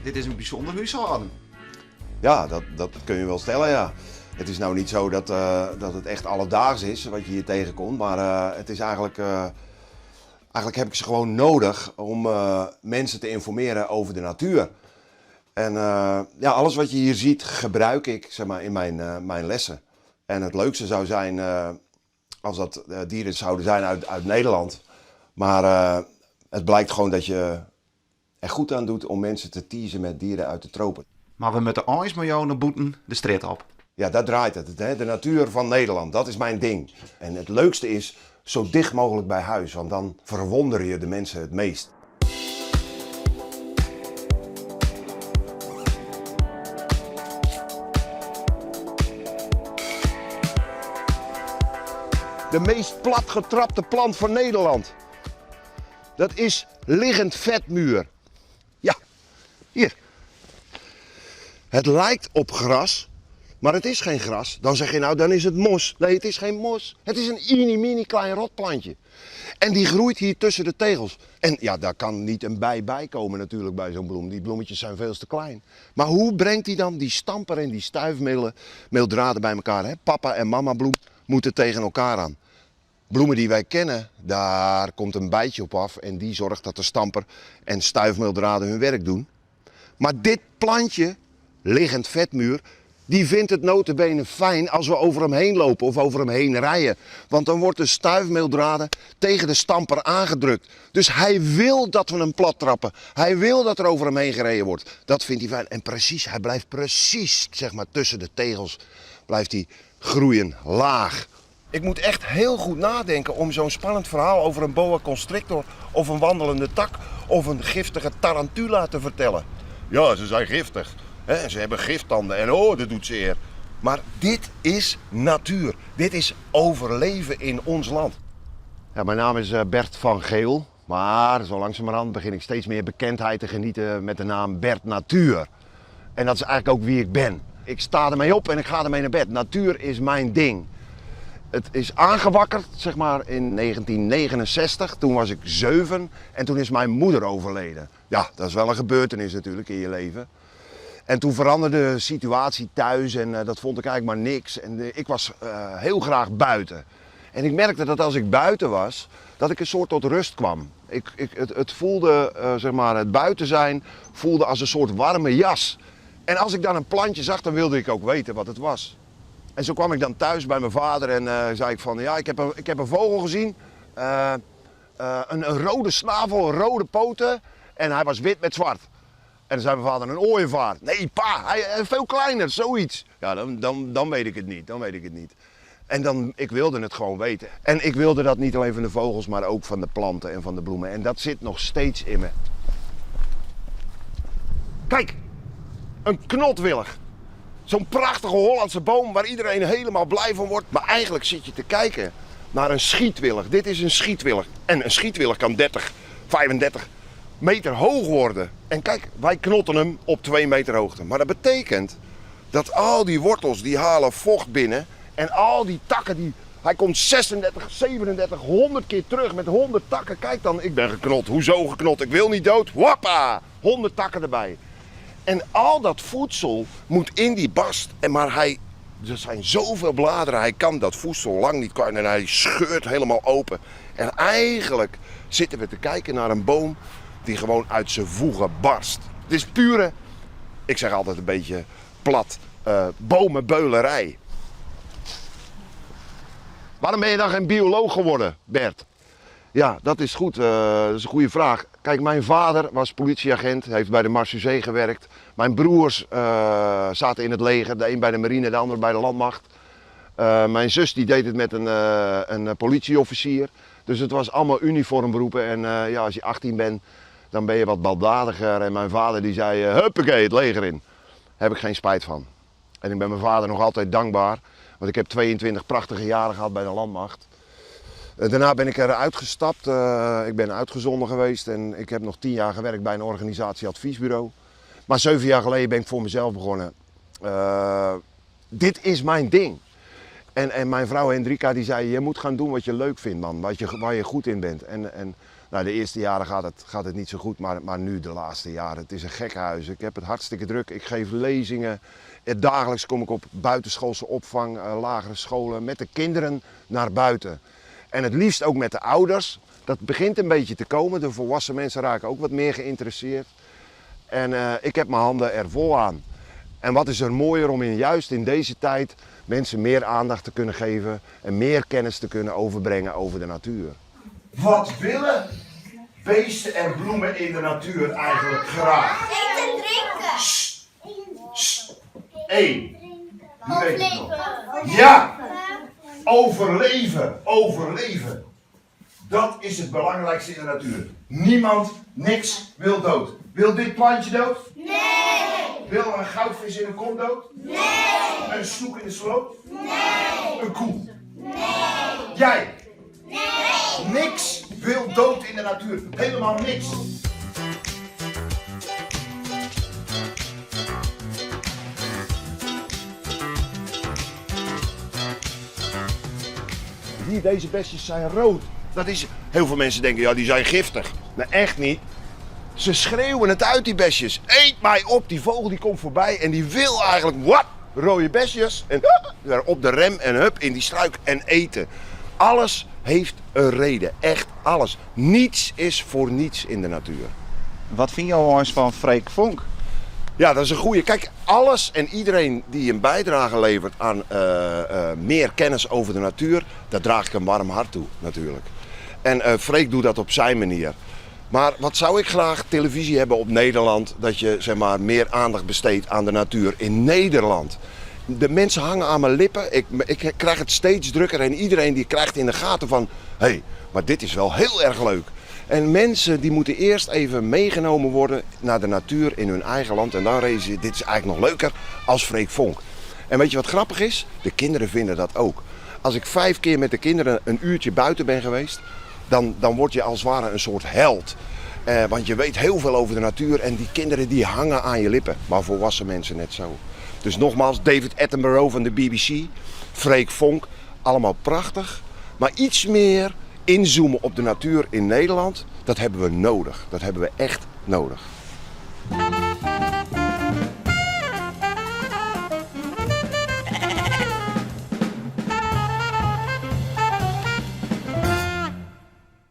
Dit is in bysûnder húshâlden. Ja, dat, dat kun je wel stellen, ja. Het is nou niet zo dat, uh, dat het echt alledaags is wat je hier tegenkomt, maar uh, het is eigenlijk, uh, eigenlijk heb ik ze gewoon nodig om mensen te informeren over de natuur. En ja, alles wat je hier ziet gebruik ik zeg maar, in mijn, mijn lessen. En het leukste zou zijn als dat dieren zouden zijn uit, uit Nederland. Maar het blijkt gewoon dat je er goed aan doet om mensen te teasen met dieren uit de tropen. Mar we moatte eins mei jo nei bûten de strjitte op. Ja, daar draait het. Hè? De natuur van Nederland, dat is mijn ding. En het leukste is zo dicht mogelijk bij huis, want dan verwonder je de mensen het meest. De meest platgetrapte plant van Nederland. Dat is liggend vetmuur. Ja, hier. Het lijkt op gras, maar het is geen gras. Dan zeg je nou, dan is het mos. Nee, het is geen mos. Het is een mini mini klein rotplantje. En die groeit hier tussen de tegels. En ja, daar kan niet een bij bij komen natuurlijk bij zo'n bloem. Die bloemetjes zijn veel te klein. Maar hoe brengt hij dan die stamper en die stuifmeeldraden bij elkaar? Hè? Papa en mama bloem moeten tegen elkaar aan. Bloemen die wij kennen, daar komt een bijtje op af en die zorgt dat de stamper en stuifmeeldraden hun werk doen. Maar dit plantje, liggend vetmuur, die vindt het notabene fijn als we over hem heen lopen of over hem heen rijden. Want dan wordt de stuifmeeldraden tegen de stamper aangedrukt. Dus hij wil dat we hem plat trappen. Hij wil dat er over hem heen gereden wordt. Dat vindt hij fijn. En precies, hij blijft precies zeg maar, tussen de tegels blijft hij groeien, laag. Ik moet echt heel goed nadenken om zo'n spannend verhaal over een boa constrictor of een wandelende tak of een giftige tarantula te vertellen. Ja, ze zijn giftig. Hè, ze hebben giftanden en oh, dat doet zeer. Maar dit is natuur. Dit is overleven in ons land. Ja, mijn naam is eh, Bert van Geel. Maar zo langzamerhand begin ik steeds meer bekendheid te genieten met de naam Bert Natuur. En dat is eigenlijk ook wie ik ben. Ik sta ermee op en ik ga ermee naar bed. Natuur is mijn ding. Het is aangewakkerd, zeg maar, in 1969. Toen was ik 7 en toen is mijn moeder overleden. Ja, dat is wel een gebeurtenis natuurlijk in je leven. En toen veranderde de situatie thuis en eh, dat vond ik eigenlijk maar niks. En eh, ik was eh, heel graag buiten. En ik merkte dat als ik buiten was, dat ik een soort tot rust kwam. Ik, ik, het, het voelde, zeg maar, het buiten zijn voelde als een soort warme jas. En als ik dan een plantje zag, dan wilde ik ook weten wat het was. En zo kwam ik dan thuis bij mijn vader en uh, zei ik van, ja, ik heb een, ik heb een vogel gezien. Uh, uh, een, een, rode snavel, rode poten en hij was wit met zwart. En dan zei mijn vader, een ooievaar. Nee, pa, hij is veel kleiner, zoiets. Ja, dan, dan, dan weet ik het niet, dan weet ik het niet. En dan, ik wilde het gewoon weten. En ik wilde dat niet alleen van de vogels, maar ook van de planten en van de bloemen. En dat zit nog steeds in me. Kijk, een knotwillig. Zo'n prachtige Hollandse boom waar iedereen helemaal blij van wordt. Maar eigenlijk zit je te kijken naar een schietwillig. Dit is een schietwillig. En een schietwillig kan 30, 35 meter hoog worden. En kijk, wij knotten hem op 2 meter hoogte. Maar dat betekent dat al die wortels die halen vocht binnen. En al die takken die... Hij komt 36, 37, 100 keer terug met 100 takken. Kijk dan, ik ben geknot. Hoezo geknot? Ik wil niet dood. Wappa! 100 takken erbij. En al dat voedsel moet in die bast. En maar hij, er zijn zoveel bladeren, hij kan dat voedsel lang niet kwijt. En hij scheurt helemaal open. En eigenlijk zitten we te kijken naar een boom die gewoon uit zijn voegen barst. Het is pure, ik zeg altijd een beetje plat, uh, bomenbeulerij. Waarom ben je dan geen bioloog geworden, Bert? Ja, dat is goed. Uh, dat is een goede vraag. Kijk, mijn vader was politieagent, heeft bij de Marechaussee gewerkt. Mijn broers uh, zaten in het leger, de een bij de marine, de ander bij de landmacht. Uh, mijn zus die deed het met een, een politieofficier. Dus het was allemaal uniformberoepen. En ja, als je 18 bent, dan ben je wat baldadiger. En mijn vader die zei, huppakee, het leger in. Daar heb ik geen spijt van. En ik ben mijn vader nog altijd dankbaar. Want ik heb 22 prachtige jaren gehad bij de landmacht. Daarna ben ik eruit gestapt. Uh, ik ben uitgezonden geweest en ik heb nog 10 jaar gewerkt bij een organisatieadviesbureau. Maar 7 jaar geleden ben ik voor mezelf begonnen. Uh, dit is mijn ding. En, en mijn vrouw Hendrika die zei, je moet gaan doen wat je leuk vindt man, wat je, waar je goed in bent. En, en nou, de eerste jaren gaat het, gaat het niet zo goed, maar, maar nu de laatste jaren, het is een gekkenhuis. Ik heb het hartstikke druk, ik geef lezingen. Eh, dagelijks kom ik op buitenschoolse opvang, eh, lagere scholen, met de kinderen naar buiten. En het liefst ook met de ouders. Dat begint een beetje te komen, de volwassen mensen raken ook wat meer geïnteresseerd. En eh, ik heb mijn handen er vol aan. En wat is er mooier om in, juist in deze tijd mensen meer aandacht te kunnen geven en meer kennis te kunnen overbrengen over de natuur. Wat willen beesten en bloemen in de natuur eigenlijk graag? Eten, drinken. Eén. Wie weet het nog? Ja! Overleven, overleven. Dat is het belangrijkste in de natuur. Niemand, niks wil dood. Wil dit plantje dood? Nee. Wil een goudvis in een kom dood? Nee. Een snoek in de sloot? Nee. Een koe? Nee. Jij? Nee. Niks wil dood in de natuur. Helemaal niks. Hier, deze besjes zijn rood. Dat is, heel veel mensen denken, ja, die zijn giftig. Nou, echt niet. Ze schreeuwen het uit, die besjes. Eet mij op. Die vogel die komt voorbij en die wil eigenlijk, wat? Rode besjes. En weer op de rem en hup, in die struik en eten. Alles heeft een reden. Echt alles. Niets is voor niets in de natuur. Wat vind je al eens van Freek Vonk? Ja, dat is een goeie. Kijk, alles en iedereen die een bijdrage levert aan eh, eh, meer kennis over de natuur, daar draag ik een warm hart toe, natuurlijk. En eh Freek doet dat op zijn manier. Maar wat zou ik graag televisie hebben op Nederland, dat je zeg maar, meer aandacht besteedt aan de natuur in Nederland. De mensen hangen aan mijn lippen. Ik, ik krijg het steeds drukker en iedereen die krijgt in de gaten van... hé, hey, maar dit is wel heel erg leuk. En mensen die moeten eerst even meegenomen worden naar de natuur in hun eigen land. En dan realiseren ze, dit is eigenlijk nog leuker als Freek Vonk. En weet je wat grappig is? De kinderen vinden dat ook. Als ik vijf keer met de kinderen een uurtje buiten ben geweest, dan, dan word je als het ware een soort held. Eh, want je weet heel veel over de natuur en die kinderen die hangen aan je lippen. Maar volwassen mensen net zo. Dus nogmaals, David Attenborough van de BBC, Freek Vonk, allemaal prachtig. Maar iets meer inzoomen op de natuur in Nederland, dat hebben we nodig. Dat hebben we echt nodig.